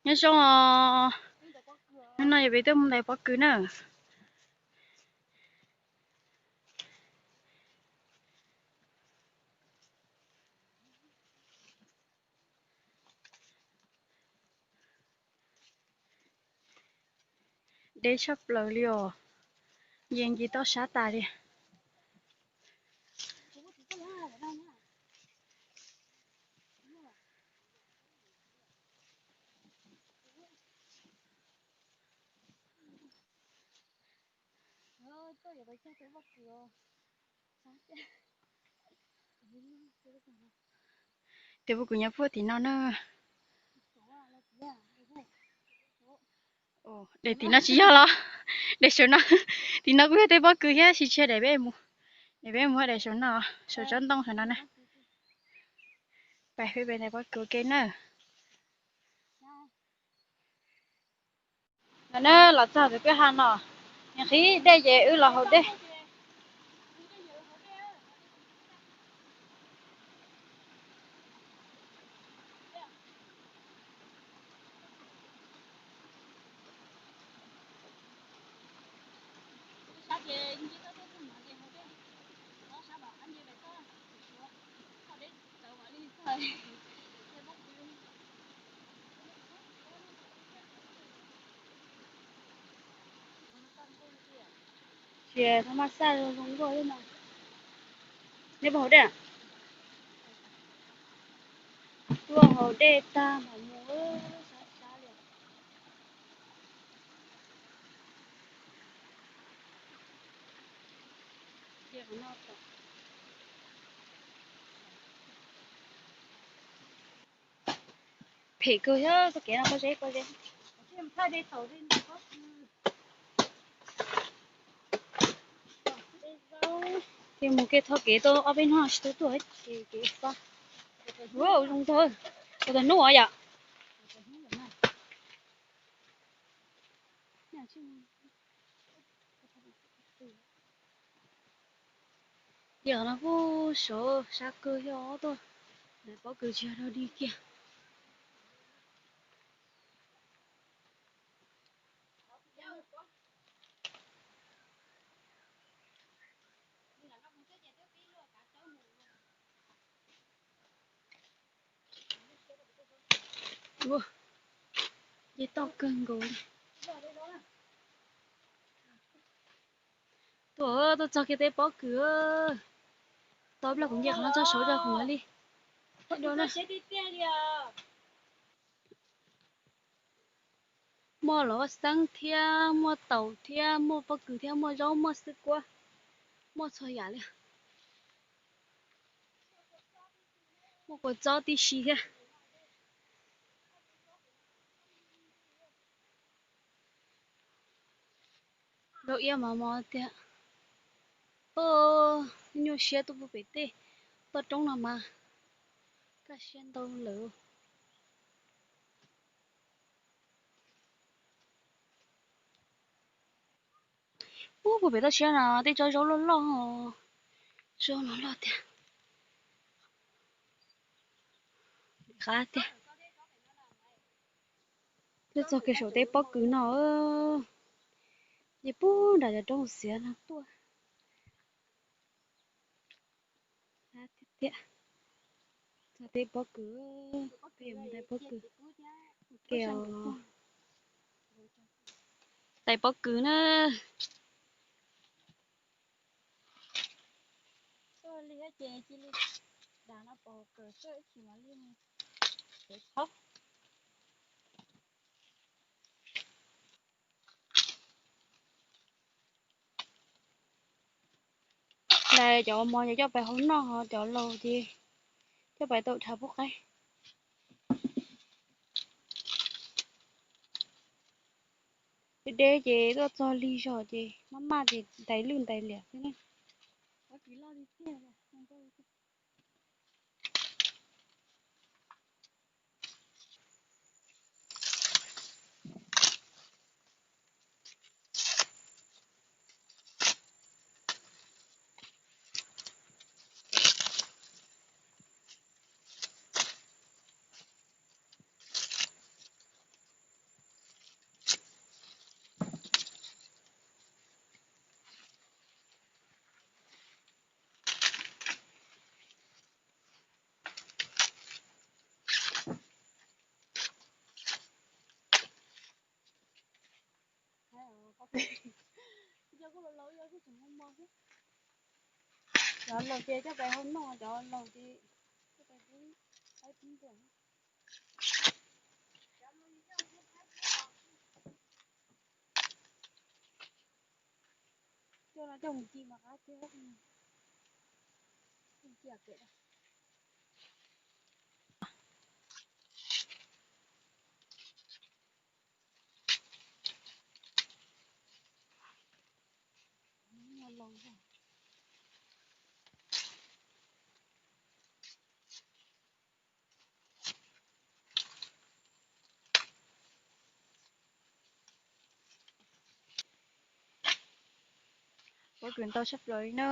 Nyob zoo os, hnub no yog peb tuaj mus ntais pob kws na. Deb tshaj plaws li os, yeej nce toj sab tas li. Tej pob kws nyob puag tim no na. Ua, de tim no tsis yog los, de saum no. Tim no kuj yog tej pob kws thiab, tab sis tsis yog de peb mus, de peb mus de saum no, saum tsob ntoo saum no na. Peb peb ntais pob kws ua ke na. No na, los txog tus kwj ha no, nws qhib dej ces wb los haus dej. Tsis tau maj xaj zoo nkauj li no. Nej puas haus dej? Tuaj haus dej tag mam mus, sab sab li. Phem kawg thiab, txoj kev no pob zeb pob zeb. Ces mus kev thoj kev tau ob peb hnub tsis tau tuaj ces kev fab. Ua zoo tag, tau tag hnub yom. Tiam no kuj sov sab kawg thiab os, tuaj ntais pob kws tsis yog dog dig kiag. Ua, nce toj kawg nkaus li. Tuaj, tuaj txog kiag tej pob kws. Tau plaub kuv nce qhov no txog saud rau kuv li. Muaj lov vaj xeeb thiab, muaj taum thiab, muaj pob kws thiab, muaj zaub, muaj xwb kuab, muaj txhua yam li. Muaj kua txob tib si thiab. Zaub iab mos mos tiag. Nyuaj siab tuaj puag pem tej toj roob no mas kaj siab ntau lawm. Ub, puag pem toj siab no tej tsob zaub loj loj, zaub no loj tiag. Qab tiag. Twb txog kiag saum tej pob kws no, ces puag nram cov roob xiav no tuaj. Tiag tiag, txog tej pob kws, peb yuav mus ntais pob kws. Ntais pob kws na. Ntais cov mos ces coj pais hau noj, ho cov laus ces coj pais tau dhav pub qaib. Deb deb ces tuaj txog lig zog ces maj maj ces ntais lwj ntais liam xwb na. Cov laus ces coj pais hau noj, cov laus ces coj pais pub qaib pub npua. Coj no coj mus ci mas qab thiab. Ci pem. Pob kws ntau tshaj plaws li na.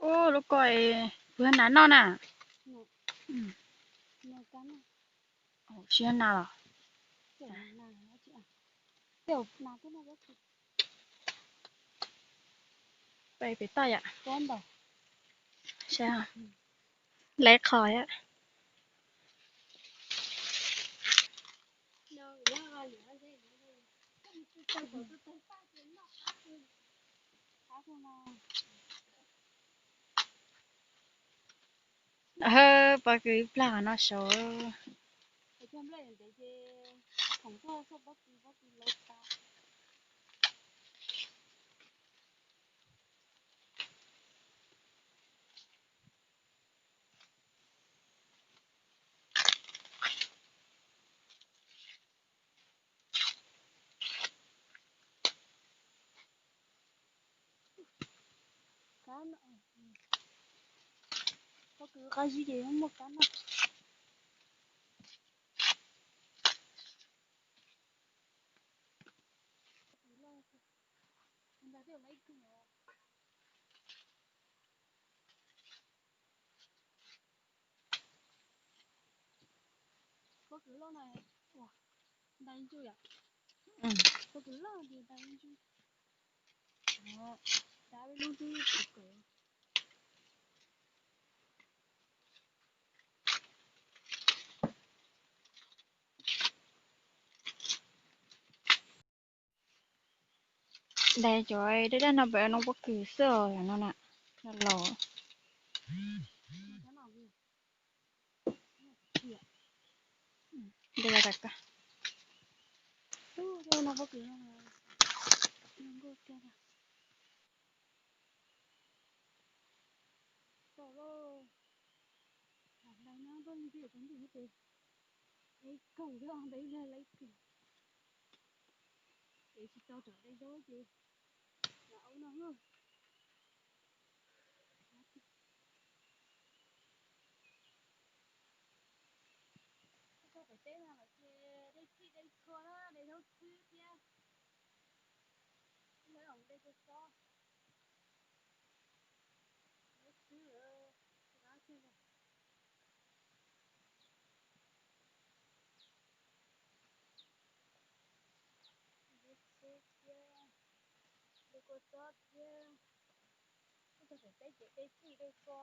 Ub, lub ko es puas yog nas noj na? Tsis yog nas los? Pem toj yom. Saib, lawv qhov. Pob kws plag no saud. Pob kws qab zib ces muaj kab noj. Pob kws loj no, ntais ntsuj yom. Pob kws loj ces ntais ntsuj. Dab lub twb kawm. Ntais cov dab dab no pem no pob kws xwb os no na, no los. Ntais tas ka. Tau lauj. Ntais no tuaj li peb cov ntawm no ces, es kaum loj ntais ib lag lawv kws. Es tsis tau rov ntais zaub ces los au no. Txog pem teb no lawm ces dej txhij dej txhua na, dej zaub xwb thiab. Lawv los dej txhua txob. Zaub xwb lawm, qab thiab. Dej txhua thiab, dej kua txob thiab. Txog pem teb ces dej txhij dej txhua.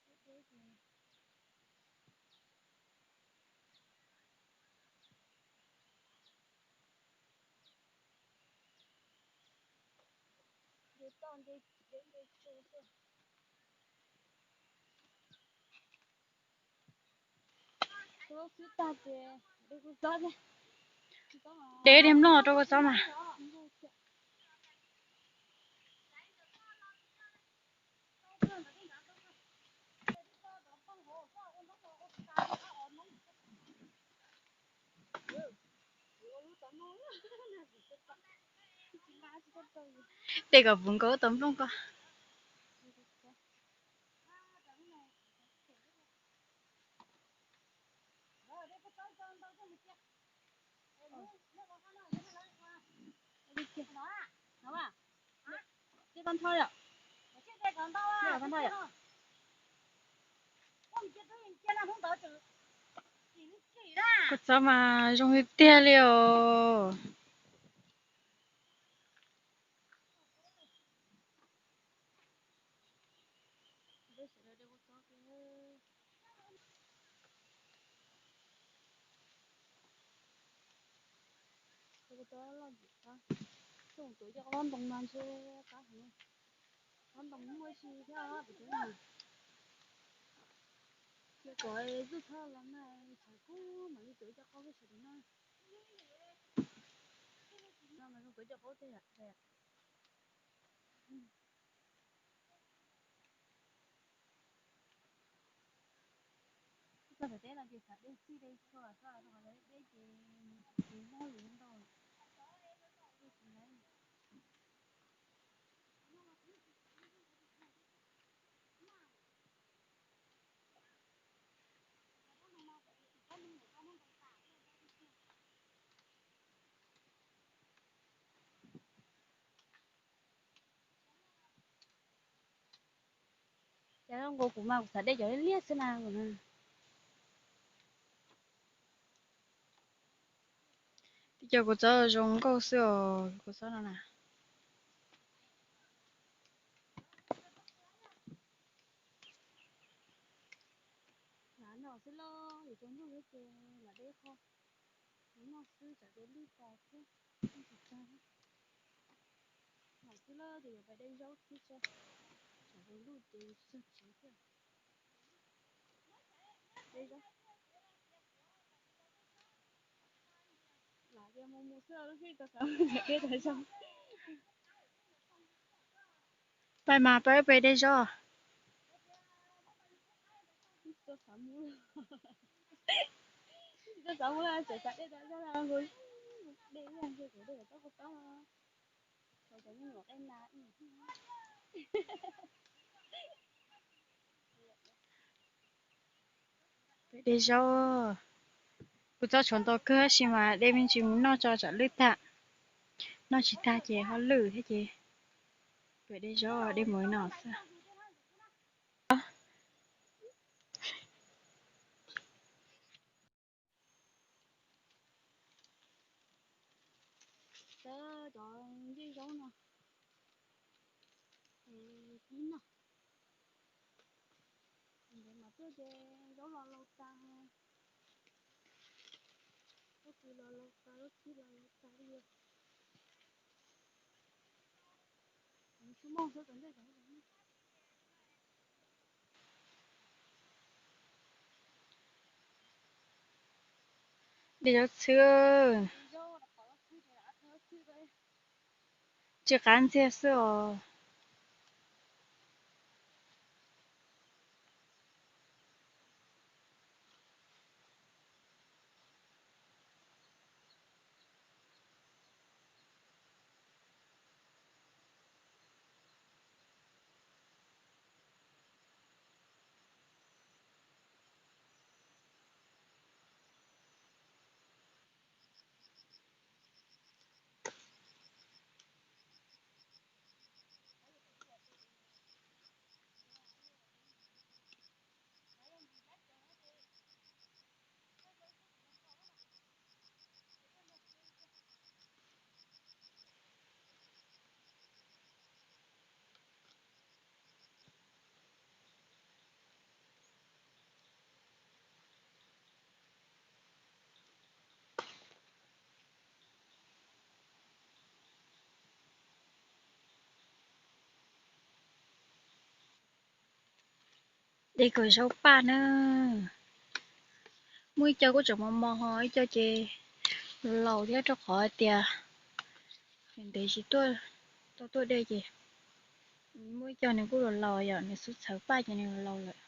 Deb deb ces nce toj nce txiv deb nce tsu xwb. Zaub xwb tag ces de kua txob thiab. Deb deb mloj rau kua txob mas. Dej kom puv nkaus tau nplooj ko. Kua txob mas zoo li tiag li os. Kua txob loj ntxim qab, tuav cov qab ntoo no ntshe qab heev. Qab ntoo muaj si thiab pem teb no. Cia kom zuj txhab los na, tshav kub mam li tuav cov qab peb sawv daws noj. No mas zoo tuav cov qab tej yom. Txog tom teb no ces xav dej txhij dej tshua txog rau qhov deb deb ces mus tsis tsis mob lus ntau. Cas zoo nkaus kuv mas kuv xav de cov liab liab xwb na kuv na. Tib co kua txob zoo nkauj xwb os, kua txob no na. Lam noj xwb lauj, yuav tsaus ntuj lawm ces lam de qho. Lam noj xwb tsam ces lwj tas thiab, tsis tsag thiab. Lam xwb lauj ces yuav pais de zaub thiab tso, tsam ces lwj ces tsis tsag tsev thiab. De zaub. Lam tias mus mus xwb lub xwb tau xav mus de tas zog. Pais mas pais pais de zaub. Tsis tau xav mus, tsis tau xav mus, tseem xav de tas zog na, de ib yam ntshe kuv de kom tau kua txob no. Thaum cov me nyuam qe nas. Peb de zaub, kuv txob tshuav ntau kawg tab sis mas de me ntsis mus noj tso tsam lwj tag. Noj tsis tag ces ho lwj thiab ces peb de zaub de mus no xwb. Cov ncej zaub no, kib noj. Ntev mas tuaj ces zaub los laus tas, zaub qhwv los laus tas, zaub txhwb los laus tas li. Tsis muaj xwb tom ntej. De zaub txhwb, tsis qab ntxiag xwb os. De kom zaub paj na. Muaj ib co kuj tseem mos mos ho ib co ces laus thiab rau qhov hais tias ntev tsis tau tuaj de ces muaj ib co nws kuj laus laus yom, nws xub txhawv paj ces nws laus lawm.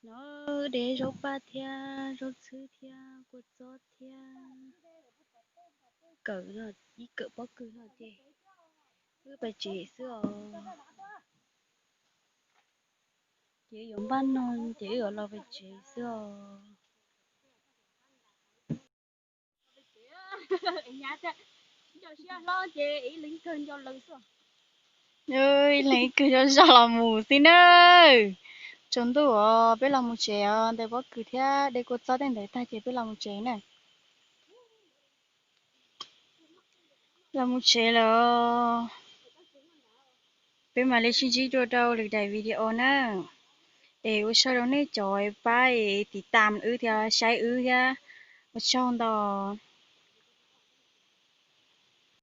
No, de zaub paj thiab zaub txhwb thiab kua txob thiab kawm no, ib kawm pob kws no ces wb pais tsev xwb os. Ces yuav npaj no ces wb yuav los pais tsev xwb os. Ib leeg ib kawg zoj zog los mus xwb nawb. Tsaus ntuj os, peb los mus tsev os, ntes pob kws thiab de kua txob tej ntawd tag ces peb los mus tsev na. Los mus tsev lawm, peb mam li sib ntsib dua rau lwm daim video na. Es ua tsaug rau nej cov pab es tiv tam wb thiab saib wb thiab, ua tsaug ntau.